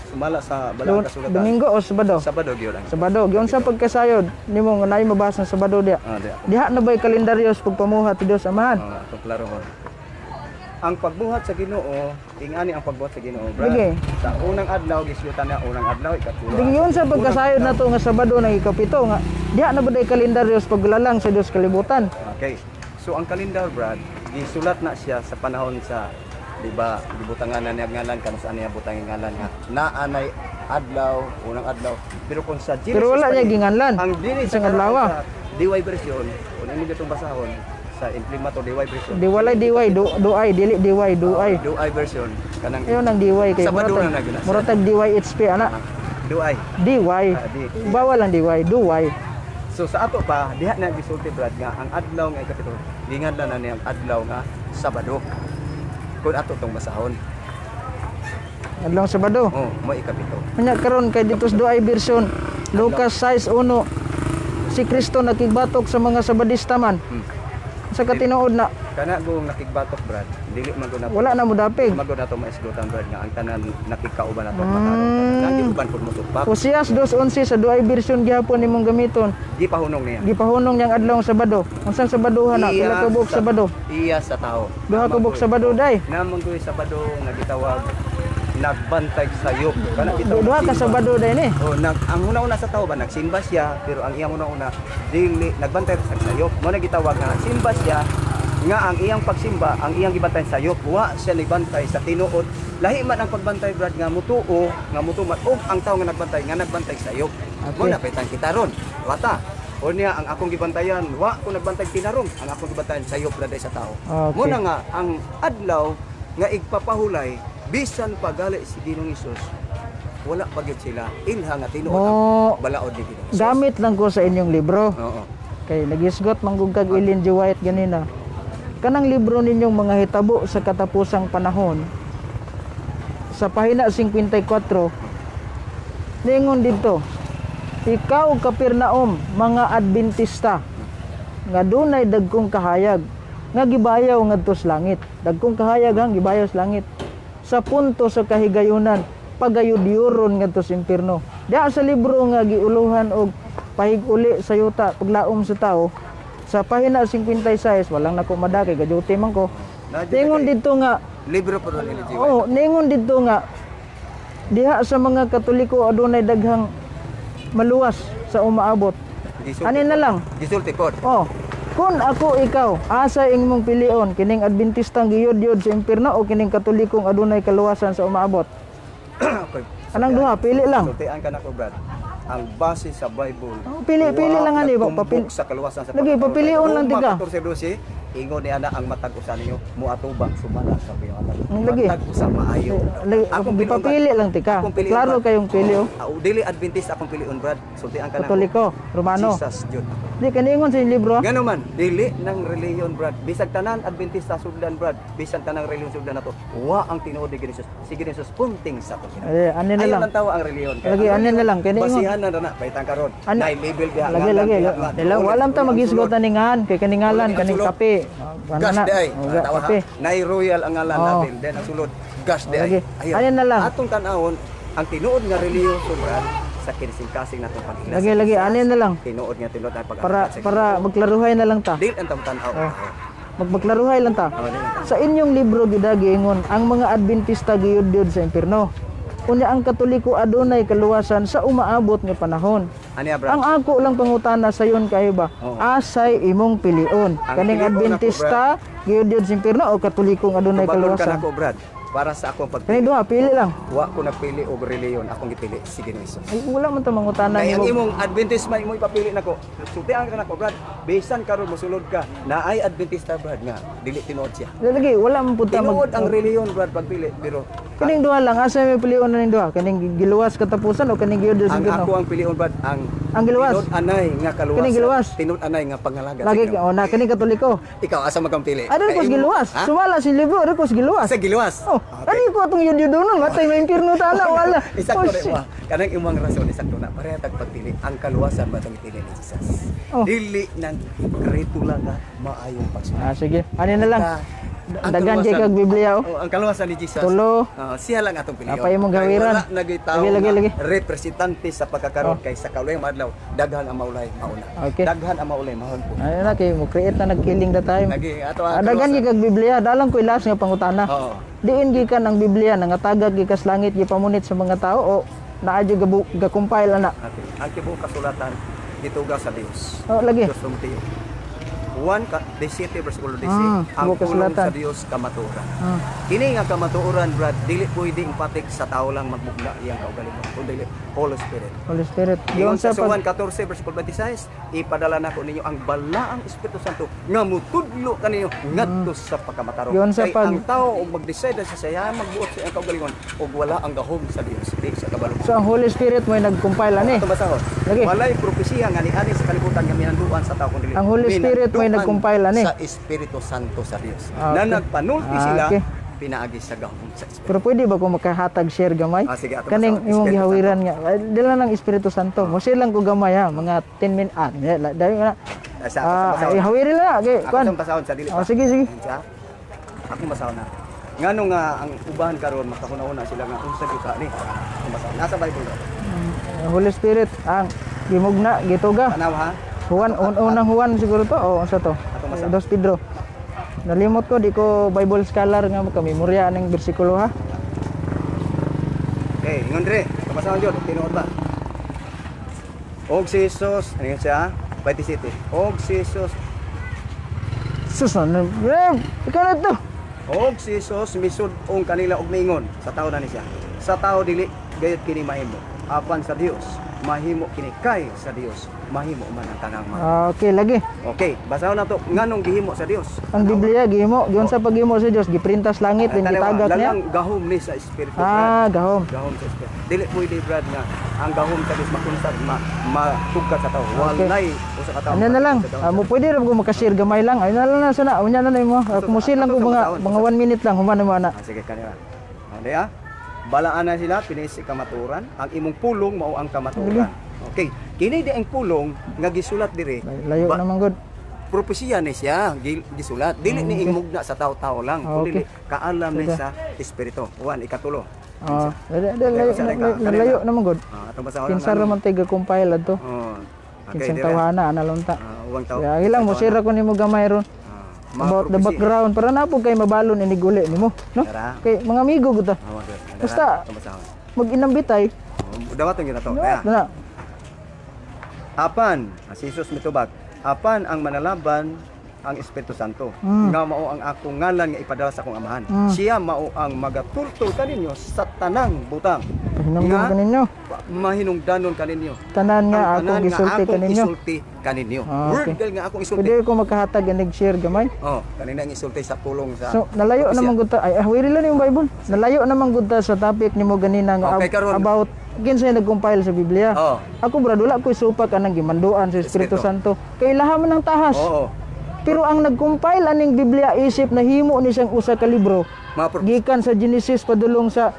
sumala sa balang kasulatan. Domingo o Sabado? Sabado gyud ang. Sabado. Giunsa pagkasayod nimo nga naay mabasa sa Sabado diha? Ah, diha. Diha na ba'y kalendaryo sa pagpamuhat ti Dios Amahan? Ah, atong klarohon. Ang pagbuhat sa Ginoo, ingani ang pagbuhat sa Ginoo, Brad. Sige. Sa unang adlaw gisulutan niya unang adlaw ikatulo. Giunsa sa pagkasayod na to nga Sabado ng ikapito nga diha na ba day kalendaryo sa paglalang sa Dios kalibutan? Okay. So ang kalendar, Brad, gisulat na siya sa panahon sa, di ba, gibutangan na niya ang ngalan kanu saan niya butang ang ngalan nga naanay adlaw, unang adlaw. Pero kung sa Genesis Pero wala pa niya ni, ginganlan. ang dili Sa adlaw. sa DY version, kung imo gitong basahon sa Imprimatur DY version. Di walay DY, do, duay, dili DY, duay. DY version kanang Ayun ang DY kay Sabado murag na na gina siya. murag DYHP ana. DY. DY. Ah, di. Bawal ang DY, duay. So sa ato pa, diha na gisulti, Brad, nga ang adlaw nga ikapito, gingadlan na niya ang adlaw nga Sabado. Kung ato tong basahon. Adlaw Sabado. Oh, mo ikapito. Unya karon kay dito sa duay version, Lucas 6:1, si Kristo nakigbatok sa mga Sabadista man. Sa katinuod na? Kana go nakigbatok, Brad, dili man go na Wala na mo dapig. Mago na to maisgutan, Brad, nga ang tanan nakikauban na to matarong tanan. Lagi uban pud mo tupak. Osias 2:11, sa duay version gihapon nimong gamiton. Gipahunong niya. Gipahunong niyang adlaw Sabado. Unsang Sabadohan na? Pila ka buok Sabado? Iya sa tao. Duha ka buok Sabado day. Namang ko Sabado nga gitawag nagbantay sayop. Kana bitaw Duha ka nagsimba. Sabado day ni. Oh, ang una-una sa tao ba nagsimba siya, pero ang iyang una-una dili nagbantay sa sayop. Mo na gitawag nga nagsimba siya nga ang iyang pagsimba, ang iyang gibantay sayop, wa siya nibantay sa tinuod. Lahi man ang pagbantay, Brad, nga mutuo, nga mutuman og ang tao nga nagbantay sayop. Mo na paitan kita ron. Wata. O niya ang akong gibantayan, wa ko nagbantay tinarong, ang akong gibantayan sayop ra day sa tao. Okay. Mo na nga ang adlaw nga igpapahulay bisan pagali si Ginoong Hesus, wala pa gyud sila ilha nga tinuod ang balaod ni Ginoong Hesus. Gamit lang ko sa inyong libro. Oo. Kay nagisgot manggug kag Ellen G. White ganina. Kanang libro ninyong Mga Hitabo sa Katapusang Panahon, sa pahina 54, ningon didto, "Ikaw, Kapernaum, mga Adventista nga dunay dagkong kahayag nga gibayaw ngadto sa langit." Dagkong kahayag ang gibayaw sa langit. "Sa punto sa kahigayunan, pagayudyuron ngadto sa impierno." Diha sa libro nga giuluhan og pahiguli sa yuta, paglaom sa tao, sa pahina 56, walang nako madakay, gajuti man ko. Nadyo Ningon didto nga libro po ni G. White. Oh, ningon didto nga diha sa mga Katoliko adunay daghang maluwas sa umaabot. Gisulti Ani na lang. Gisulti pod. Oh, kung ako ikaw, asa imong pilion, kining Adventistang giyod-yod sa impierno o kining Katolikong adunay kaluwasan sa umaabot? Okay. Anang duha, pili lang. Sultian ka nako, Brad. Ang base sa Bible. Oh, pili- pili wa lang ani ba, nagtumbok sa kaluwasan sa Lagi, pagkatao. papilion lang Roma tika. 14:12, ingon ni ana ang matag usa ninyo moatubang sumala sa biyotan. Ang lagi. Matag usa maayo. Lagi, Akong pilion, Brad. ipapili lang tika. Akong pilion, Klaro Brad. kayong pili oh. Ah, dili Adventist akong pilion, Brad. Sultian ka nako. Katoliko, Romano. Jesus jud. Di kaningon sa inyong libro, ah. Ngano man, dili ng reliyon, Brad. Bisag tanan Adventista sudlan, Brad, bisan tanang reliyon sudlan nato. Wa ang tinuod ni Jesus. Si Jesus punting sa atong kinabuhi. Eh, ani na Ayaw lang. lang tawa ang reliyon. Kaya Lagi, ang ani na reliyon, lang. Kini ingon. basihan na na, baitang karon. Ano? Nay label diha. Lagi, ngalan lagi. diha, nga. Dila, walam ta Ulit, magisgot ani ngan kay kaningalan Ulit ang kaning sulod. kape. Ah, ano Gas na? di ay. Oh, ga- Tawa ha. kape. Nay royal ang ngalan Oo. natin. Then ang sulod, gas di ay. Lagi. Ayaw. Ano na lang? Atong tan-awon ang tinuod nga reliyon, Brad, sa kinsing-kasing natong pag-ila. Lagi, lagi. Ani na lang. Tinuod nga tinuod ang pag Para para magklaruhay na lang ta. Dili ang tan-aw. Oh. Magmaklaruhay lang ta. Sa inyong libro gida giingon ang mga Adventista giyudyod sa impierno. Unya ang Katoliko adunay kaluwasan sa umaabot nga panahon. Ani Brad? Ang ako lang pangutana sayon kayo ba? Oo. Asay imong pilion? Ang Kaning pilion ako, Adventista giyudyod sa impierno o Katolikong adunay Tubagon ka kaluwasan? nako, Brad. Para sa akong pagpili. Kaning duha pili lang. Wa ko nagpili og reliyon, akong gipili si Ginoong Hesus. Ay, wala man ta mangutana Kay ang nimo. imong Adventist man imo ipapili nako. Sultian ka nako, Brad. Bisan karon mosulod ka, naay Adventista, Brad, nga dili tinuod siya. Lagi wala man pud ta mag Tinuod ang reliyon, Brad, pagpili, pero Kaning duha lang, asa may pilion na ning duha? Kaning giluwas katapusan o kaning giyudyod sa ang impierno? ako ang pilion, Brad, ang Ang giluwas? Tinuod anay nga kaluwasan. Kaning giluwas? Tinuod anay nga pangalaga. Lagi sa Ginoo. oh na kaning Katoliko. Ikaw asa man kang pili? Adun Kay ko imo- giluwas. Ha? Sumala si libro, adun ko giluwas. Sa giluwas. Oh, Okay. ano ko atong yun yun doon, matay may impierno ta na wala. Isakto Oh, rin shit. ba? Kanang imong rason isakto na. Pareha tag pagpili. Ang kaluwasan ba itong ipili ni Jesus? Oh. Dili ng kreto lang nga maayong pagsunod. Ah, sige. Ano na lang. Ang Dagan kay kaluwasan- kag Biblia oh. Oh, ang kaluwasan ni Jesus. Tulo. Ah, siya lang atong pilion. Napay imong Kay gawiran. wala na gyud tao Lagi, lagi, nga lagi. representante sa pagkakaroon Oh. kay sa kaulayang madlaw daghan ang maulay mauna. Okay. Daghan ang maulay mahon po. Ano na kay mo create na nagkiling da time. Lagi ato ang Ah, dagan kaluwasan. kay kag Biblia, dalang ko ilas nga pangutana. Oo. Diin gikan ang Biblia nangatagag gikas langit gipamunit sa mga tao o naa jud ga compile ana? Okay. Ang tibuok kasulatan gituga sa Dios. Oh, lagi. Dios lumtiyo. 1 17 versikulo 10, ang buok pulong kasulatan. sa Dios kamatuoran. Kini nga kamatuoran, Brad, dili pwede impatik sa tao lang magbugna iyang kaugalingon kundi Holy Spirit. Holy Spirit. Ingon Giun sa sa pag 1:14 versikulo 26, ipadala nako ninyo ang balaang Espiritu Santo nga mutudlo kaninyo ngadto sa pagkamatarong. Giun sa Kay ang tao og mag-decide sa saya magbuot sa iyang kaugalingon ug wala ang gahom sa Dios, di sa kabalo. So ang Holy Spirit mo nag-compile ani. Ato basahon. Lagi. Walay propesiya nga niani sa kalibutan nga minanduan sa tao kundi Ang Holy Spirit mo'y minanduan nag-compile ani. sa Espiritu Santo sa Dios. Ah, Na okay. nagpanulti sila pinaagi sa gahom sa Espiritu. Pero pwede ba kung makahatag share gamay? Ah, sige, ato Kaning basahon. imong Espiritu gihawiran nga. Ay, dila ng Espiritu Santo. Mo share lang ko gamay ha, mga 10 minutes. Ah, dahil nga. Ah, sa ako sa Ah, basahon. ay, hawiri lang kay Ako kuan. sa basahon sa dili pa. Oh, sige, sige. Siya? Ako basahon na. Ngano nga ang uban karon makahuna-huna sila nga unsa gyud ka ni. Ako basahon. Nasa Bible ra. Holy Spirit ang gimugna gituga. Tanaw ha. Juan, unang Juan siguro to o unsa to? Ato masahon. Dos Pedro. Nalimot ko, di ko Bible scholar nga makamemorya aning bersikulo ha. Okay, ingon dire. Basahon jud, tinuod ba? Og si Jesus, ano yun siya? 27. Og si Jesus, Sus, ano? Eh, ikaw na to. og si Jesus misud-ong kanila og miingon sa tao na ni siya. Sa tao dili gayud kini mahimo. Apan sa Dios mahimo kini, kay sa Dios mahimo man ang tanang mga. Okay, lagi. Okay, basahon na to nganong gihimo sa Dios. Ang Biblia gihimo, giunsa paghimo sa Dios, giprintas langit din Tanawa, gitagak niya. lalang gahom ni sa Espiritu, Brad. Ah, gahom. Gahom sa Espiritu. Dili pwede, Brad, nga ang gahom sa Dios makunsad matugkat sa tao. Okay. Walay usa ka tao. Ano na lang, sa tao. mo pwede ra ko makashare gamay lang. Ay na lang na sana, unya na na imo. Kumusil lang ko mga mga 1 minute lang human mo ana. Ah, sige kanila. Ano ya? Balaan na sila pinisi kamaturan. Ang imong pulong mao ang kamaturan. Okay. Kini di ang pulong nga gisulat dire. Layo naman gud. Propesiya ni siya gisulat. Dili ni imugna sa tao-tao lang, kundi kaalam ni sa espiritu. Juan ikatulo. Ah, layo, Okay, layo, layo naman gud. Ah, atong basahon. Kinsa ra man tay compile adto. Oh. Okay, Kinsang dire. tawhana ana lang ta. Ah, uwang tao. Ya, ilang mo share ko nimo gamay ron. Ah, mga About the propesiya. background para na po kay mabalon inig uli nimo, no? Tara. Kay mga amigo gud ta. Ah, wag, wag. Basta. Atong basahon. Mag-inambitay. Oh, dawat ang ginato. No, Kaya. na. Apan, si Jesus mitubag, apan ang manalaban ang Espiritu Santo. Nga mao ang akong ngalan nga ipadala sa akong amahan. Siya mao ang magatultol kaninyo sa tanang butang. Pahinumdum Nga kaninyo. Mahinungdanon kaninyo. Tanan nga Ang akong tanan nga gisulti akong kaninyo. isulti kaninyo. Ah, Word okay. gal nga akong isulti. Pwede ko makahatag inig share gamay. Oh, kanina ang isulti sa pulong sa So nalayo propesya. naman gud ta, ay hawiri lang yung Bible. Nalayo naman gud ta sa topic nimo ganina nga Okay, karon. about kinsay nag-compile sa Biblia. Oh. Ako, brad, wala ko'y supak anang gimanduan sa Espiritu Espiritu. Santo. Kay ilaha man ang tahas. Oo. Pero ang nag-compile aning Biblia isip na himo ni siyang usa ka libro Mga gikan sa Genesis padulong sa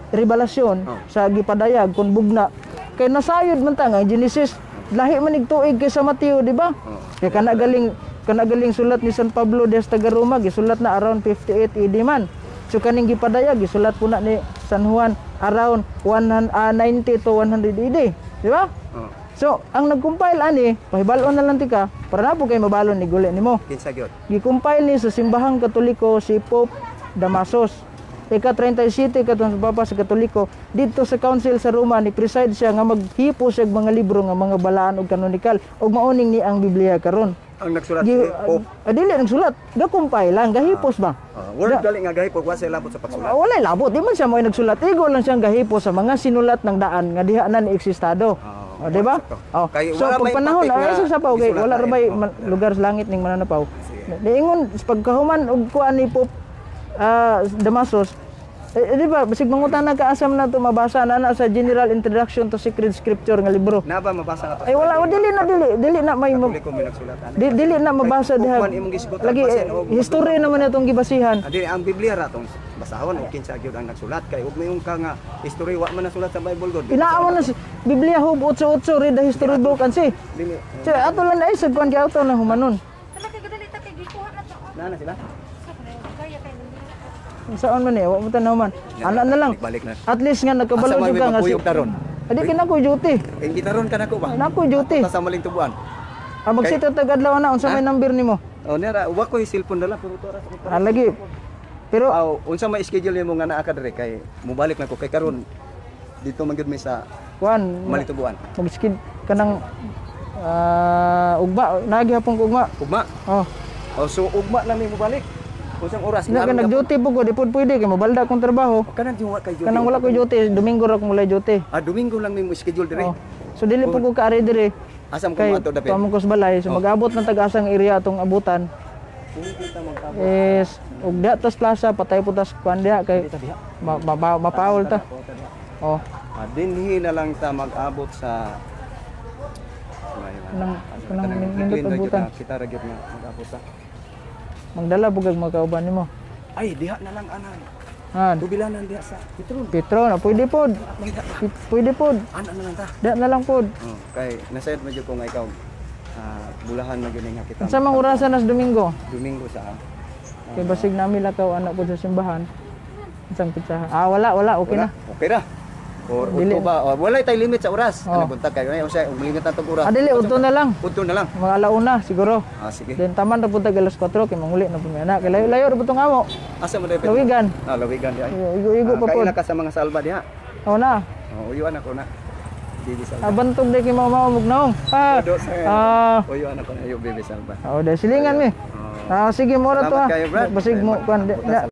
Revelasyon sa gipadayag kun bugna kay nasayod man ta nga ang Genesis lahi man ig tuig kaysa Mateo, di ba? Oh. Kay kana galing sulat ni San Pablo de taga Roma gisulat na around 58 AD man. So kaning gipadayag gisulat po na ni San Juan around 190 to 100 AD, di ba? Oh. So ang nag-compile ani, pahibal-on na lang tika para na po kay mabalon ni guli nimo. Kinsa gyud? Gi-compile ni sa simbahang Katoliko si Pope Damasus. Ika 37 katong sa Papa sa Katoliko didto sa Council sa Roma ni preside siya nga maghipo siya og mga libro nga mga balaan og kanonikal ug mauning ni ang Biblia karon. Ang nagsulat Gi, si Pope. Dili nagsulat, ga-compile lang, gahipos ba? Oh, word gali nga gahipon wa sila labot sa pagsulat. Ah, walay labot, di man siya mo nagsulat. Igo lang siyang gahipo sa mga sinulat ng daan nga diha na ni eksistado. Oo, Oh, di ba? sakto. Oh. Kay So wala pag may panahon topic ay nga sa sapaw kay gisulat wala na ra bay eh. Oh. lugar sa langit ning mananapaw. Sige. Niingon pagkahuman og kuan ni Pope Damasus, eh, di ba basig mangutana ka asam na to mabasa na na sa General Introduction to Sacred Scripture nga libro. Na ba mabasa na to? Ay wala, dili na dili dili na may Katoliko may nagsulat ani. dili na mabasa Kay diha. kung imong gisgutan, Lagi basin og history naman itong gibasihan. Ah, dili ang Biblia ra tong basahon og kinsa gyud ang nagsulat, kay ug mayong ka nga history wa man nasulat sa Bible god. Inaa mo na sa Biblia hub 88, read the history book and see. Dili. So ato lang ay sa kuan kay ato na humanon. Talaga kadali ta kay gikuha na to. Na na sila. Sa kaya kay Saan man eh, wa mo tan human. Ana na lang. Balik na. At least nga nagkabalo Asa man jud may ka nga si. magkuyog taron? Adi kay nako duty. Kay gitaron ka nako ba? Nako duty. Ta sa maling tubuan. Ah, magsita tag adlaw na unsa may number nimo? Oh, nera wa ko yung cellphone dala pero to ra sa Ah, lagi. Pero Aw, unsa may schedule nimo nga naa ka diri kay mobalik na ko kay karon dito man gyud mi sa kuan Malitubuan. Magskid kanang Ah, ugma, nagi hapon ko ugma. Ugma. Oh. Oh, so ugma lang nimo balik. Unsang oras? Hindi ka nag-duty po ko, di po pwede kay mabalda akong trabaho. O kanang di wa kay duty. Kanang wala ko duty, Domingo ra ko mulay duty. Ah, Domingo lang nimo schedule dire. Oh. So dili po ko kaari dire. Asam ko Kay ato dapit. tuwa ko sa balay, so mag-abot ng tag-asang area atong abutan. Is ug diha tas plaza patay po tas kuan diha kay mapaol ta. Oh, Ah, dinhi na lang ta mag-abot sa Kanang- kanang nindot abutan. Kita ra gyud nga mag-abot ta. Magdala bugag mga kauban nimo. Ay, diha na lang anan. Han, Tubilanan diha sa Petron. Petro na pwede pod. Pwede pod. Ana na lang ta. Diha na lang pod. Oh, kay nasayod man jud ko nga ikaw bulahan na gyud nga kita. Unsa mang orasan nas Domingo? Domingo sa Kay basig nami lakaw anak po sa simbahan. Isang pitsahan. Ah, wala, wala. Okay Wala? na. Okay ra. Or Dili. udto ba? O, wala tay limit sa oras. Oh. Ano buntag kayo ay unsay limit na tong oras. Ah, dili, udto na lang. Udto na lang. Mga alauna, siguro. Ah, sige. Then taman ra pud tag alas 4 kay manguli na po mi anak. Kay layo-layo ra pud tong amo. Asa man dai? Lawigan. Ah, lawigan di ay. Igo-igo pa pod. Kaila ka sa mga salba diha. Oo na. Oh, uyuan ako na. Bibi salba. Abantog day kay mama mugnaong. Ah. Odo, sir. Ah. Uyuan ako na iyo, Bibi Salba. Oh, dahil silingan mi. Oh. Ah, sige mo ra to Salamat ah. kayo, Brad. Basig mo kuan. Butas.